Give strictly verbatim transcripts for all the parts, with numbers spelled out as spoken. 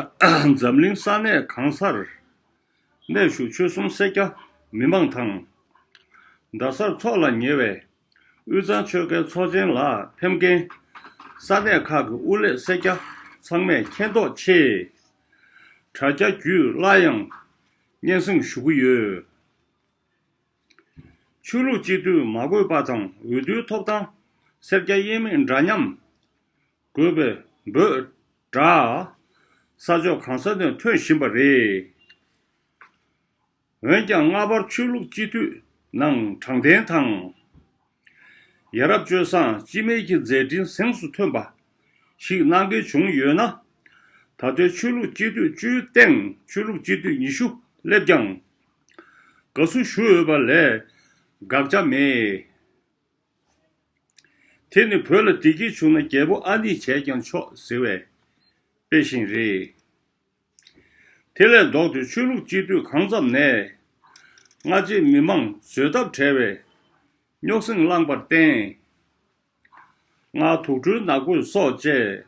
འཛམ་གླིང་ས་གནས་གང་སར་གནས་བཞུགས་ཆོལ་གསུམ་སེར་སྐྱ་མི་མང་དང་། རྡ་སར་འཚོགས་ལ་ཉེ་བའི་དབུས་གཙང་ཆོལ་ཁའི་ཚོགས་ཆེན་ལ་ཕེབས་མཁན་ས་གནས་ཁག་གི་དབུ་ལས་སེར་སྐྱ་ཚང་མས་མཁྱེན་རྟོགས་ཆེད། དྲ་རྒྱ་བརྒྱུད་སླར་ཡང་སྙན་སེང་ཞུ་གི་ཡོད། ཆོས་ལུགས་སྤྱི་འཐུས་མ་དགོས་པ་དང་འོས་བསྡུའི་ཐོབ་ཐང་སེར་སྐྱ་དབྱེ་མེད་འདྲ་མཉམ་དགོས་པའི་འབོད་སྒྲ་ས་ཕྱོགས་གང་ས་ནས་ཐོན་བཞིན་པ་རེད། འོན་ཀྱང་སྔ་བར་ཆོས་ལུགས་སྤྱི་འཐུས་ནང་དྲང་བདེན་དང་། ཡ་རབས་སྤྱོད་བཟང་སྤྱི་མིང་གི་མཛད་འཕྲིན་གཟེངས་སུ་ཐོན་པ་ཞིག་གནང་མཁན་བྱུང་ཡོད་ན། ད་ལྟའི་ཆོས་ལུགས་སྤྱི་འཐུས་བཅུའི་སྟེང་ཆོས་ལུགས་སྤྱི་འཐུས་ཉི་ཤུ་སླེབས་ཀྱང་དགའ་བསུ་ཞུ་འོས་པ་ལས་དགག་བྱ་མེད། དེ་ནི་བོད་ལ་བདེ་སྐྱིད་བྱུང་ན་རྒྱལ་པོ་ཨ་ནེས་བྱས་ཀྱང་ཆོག་ཟེར་བའི་དཔེ་བཞིན་རེད། དེ་ལས་ལྡོག་སྟེ་ཆོས་ལུགས་སྤྱི་འཐུས་གང་ཙམ་ནས་སྔ་རྗེས་མི་མང་བཟོད་ཐབས་བྲལ་བའི་རྙོག་ཟིང་བསླངས་པར་བརྟེན། སྔར་དུག་སྦྲུལ་ནག་པོ་སོགས་བཅས་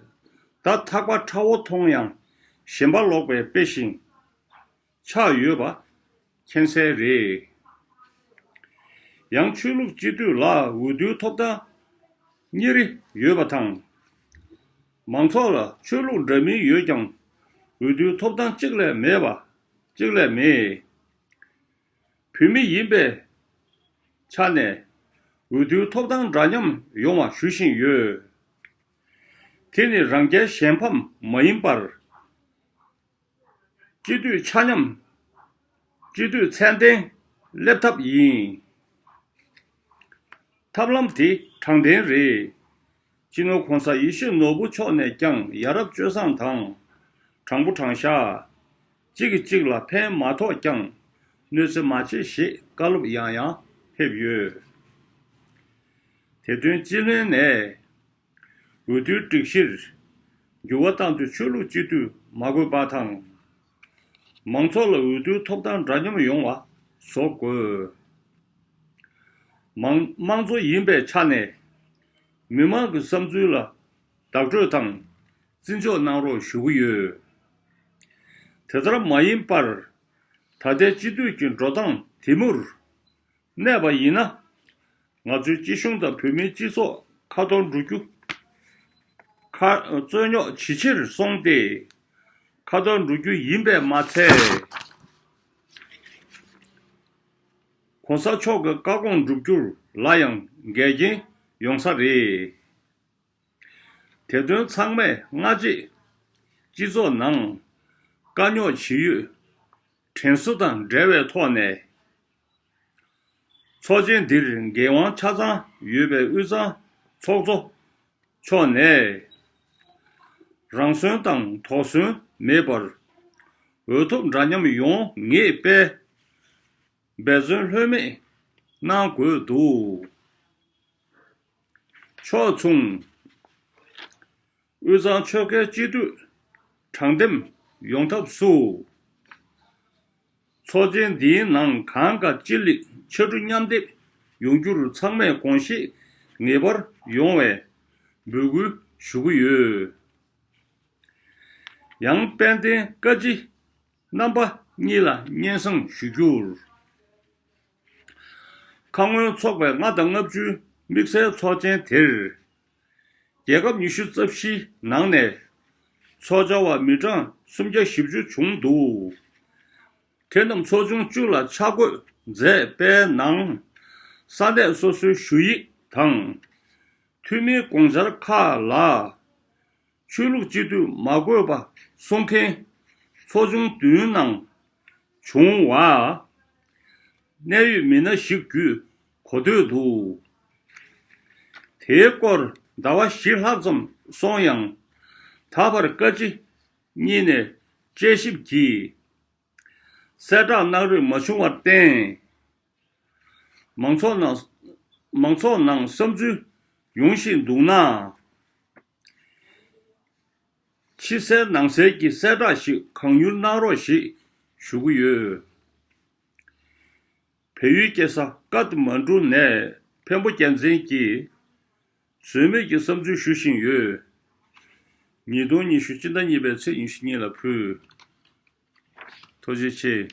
ད་ཐག་པ་ཁྲ་བོ་མཐོང་ཡང་ཞེན་པ་ལོག་པའི་དཔེ་བཞིན་ཆགས་ཡོད་པ་མཁྱེན་གསལ་རེད། ཡང་ཆོས་ལུགས་སྤྱི་འཐུས་ལ་འོས་བསྡུའི་ཐོབ་ཐང་གཉིས་རེ་ཡོད་པ་དང་། མང་ཚོགས་ལ་ཆོས་ལུགས་འདྲ་མིན་ཡོད་ཀྱང་འོས་བསྡུའི་ཐོབ་ཐང་གཅིག་ལས་མེད་པ་གཅིག་ལས་མེད། བོད་མི་ཡིན་པའི་ཆ་ནས་འོས་བསྡུའི་ཐོབ་ཐང་འདྲ་མཉམ་ཡོང་བ་ཞུ་བཞིན་ཡོད། དེ་ནི་རང་རྒྱལ་གཞན་ཕམ་མ་ཡིན་པར། སྤྱི་འཐུས་ཆ་མཉམ། སྤྱི་འཐུས་ཚད་ལྡན་སླེབས་ཐབས་ཡིན། ཐབས་ལམ་དེ་དྲང་བདེན་རེད། སྤྱི་ནོར་གོང་ས་ཡིད་བཞིན་ནོར་བུ་མཆོག་ནས་ཀྱང་ཡ་རབས་སྤྱོད་བཟང་དང་དྲང་པོ་དྲང་བཞག་གཅིག་གིས་གཅིག་ལ་ཕན་མ་ཐོགས་ཀྱང་གནོད་འཚེ་མ་བྱེད་ཞེས་བཀའ་སློབ་ཡང་ཡང་ཕེབས་ཡོད། དེ་དོན་སྤྱི་ལྷན་ནས་འོས་བསྡུའི་སྒྲིག་གཞིར་འགྱུར་བ་བཏང་སྟེ་ཆོས་ལུགས་སྤྱི་འཐུས་མ་དགོས་པ་དང་། མང་ཚོགས་ལ་འོས་བསྡུའི་ཐོབ་ཐང་འདྲ་མཉམ་ཡོང་བ་བཟོ་དགོས། མང་དམངས་གཙོ་ཡིན་པའི་ཆ་ནས་མི་མང་གི་བསམ་ཚུལ་ལ་བདག་སྤྲོད་དང་བརྩི་འཇོག་གནང་རོགས་ཞུ་གི་ཡོད། དེ་ལྟར་མ་ཡིན་པར་ད་ལྟའི་སྤྱི་འཐུས་ཀྱི་འགྲོ་སྟངས་དེ་མུར་གནས་པ་ཡིན་ན། ང་ཚོའི་སྤྱི་གཞུང་དང་བོད་མིའི་སྤྱི་ཚོགས་ཁ་འཐོར་འགྲོ་རྒྱུ། ཁ་རྩོད་རྙོག་ཇེ་ཆེར་སོང་སྟེ་ཁ་འཐོར་འགྲོ་རྒྱུ་ཡིན་པས་མ་ཚད། གོང་ས་མཆོག་གི་བཀའ་དགོངས་བསྒྲུབ་རྒྱུར་ལ་ཡང་འགལ་རྐྱེན་ཡོང་ས་རེད། དེ་དོན་ཚང་མས་སྔ་རྗེས་སྤྱི་ཚོགས་ནང་དཀའ་རྙོག་ཇི་ཡོད་དྲན་གསོ་དང་འབྲེལ་བའི་ཐོག་ནས། ཚོགས་ཆེན་འདིར་འགན་དབང་ཆ་ཚང་ཡོད་པའི་དབུས་གཙང་ཚོགས་གཙོ་མཆོག་ནས། རང་ཟོན་དང་དོགས་ཟོན་མེད་པར་འོས་ཐོབ་འདྲ་མཉམ་ཡོང་ངེས་པའི་འབད་བརྩོན་ལྷོད་མེད་གནང་དགོས་འདུག་ཕྱོགས་མཚུངས། དབུས་གཙང་ཆོལ་ཁའི་སྤྱི་འཐུས་དྲང་འདེམས་ཡོང་ཐབས་སུ། ཚོགས་ཆེན་འདིའི་ནང་གང་དགའ་ཅི་ལེགས་ཕྱར་གྲུ་མཉམ་འདེགས་ཡོང་རྒྱུར་ཚང་མས་དགོངས་བཞེས་ངེས་པར་ཡོང་བའི་འབོད་སྐུལ་ཞུ་གི་ཡོད། ཡང་དཔལ་ལྡན་བཀའ་སྤྱི་རྣམ་པ་གཉིས་ལ་སྙན་སེང་ཞུ་རྒྱུར། ཁ་སྔོན་འཚོགས་པའི་ལྔ་དང་ལྔ་བཅུའི་དམིགས་བསལ་ཚོགས་ཆེན་དེར། རྒྱལ་ཁབ་ཉི་ཤུ་རྩ་བཞིའི་ནང་ནས་ཚོགས་བཅར་བ་མི་གྲངས་སུམ་བརྒྱ་བཞི་བཅུ་བྱུང་འདུག་དེ་རྣམས་ཚོགས་ཆུང་བཅུ་ལ་ཆ་བགོས་མཛད་པའི་ནང་། ས་གནས་སོ་སོའི་ཞུ་ཡིག་དང་། འཐུས་མིའི་དགོངས་འཆར་ཁག་ལ། ཆོས་ལུགས་སྤྱི་འཐུས་མ་དགོས་པ་གསུང་མཁན་ཚོགས་ཆུང་བདུན་ནང་བྱུང་བ། གནད་ཡོད་མི་སྣ་ཞིག་བརྒྱུད་གོ་ཐོས་འདུག་དེའི་སྐོར་ཟླ་བ་བཞི་ལྷག་ཙམ་སོང་ཡང་། ད་བར་བཀའ་སྤྱི་གཉིས་ནས་དཔྱད་ཞིབ་ཀྱིས་གསལ་བསྒྲགས་གནང་རེས་མ་བྱུང་བར་བརྟེན། མང་ཚོགས་ནང་མང་ཚོགས་ནང་བསམ་ཚུལ་ཡོང་བཞིན་འདུག་ན། ཕྱི་གསལ་ནང་གསལ་གྱི་གསལ་བསྒྲགས་ཤིག་གང་མྱུར་གནང་རོགས་ཞེས་ཞུ་གི་ཡོད། བལ་ཡུལ་རྒྱལ་ས་ཀཏ་མན་གྲུ་ནས་འཕན་པོ་རྒྱལ་མཚན་གྱིས་ཟོལ་མེད་ཀྱི་བསམ་ཚུལ་ཞུ་བཞིན་ཡོད། ཉིས་སྟོང་ཉི་ཤུ་སྤྱི་ཟླ་གཉིས་པའི་ཚེས་ཉི་ཤུ་གཉིས་ལ་ཕུལ། ཐུགས་རྗེ་ཆེ།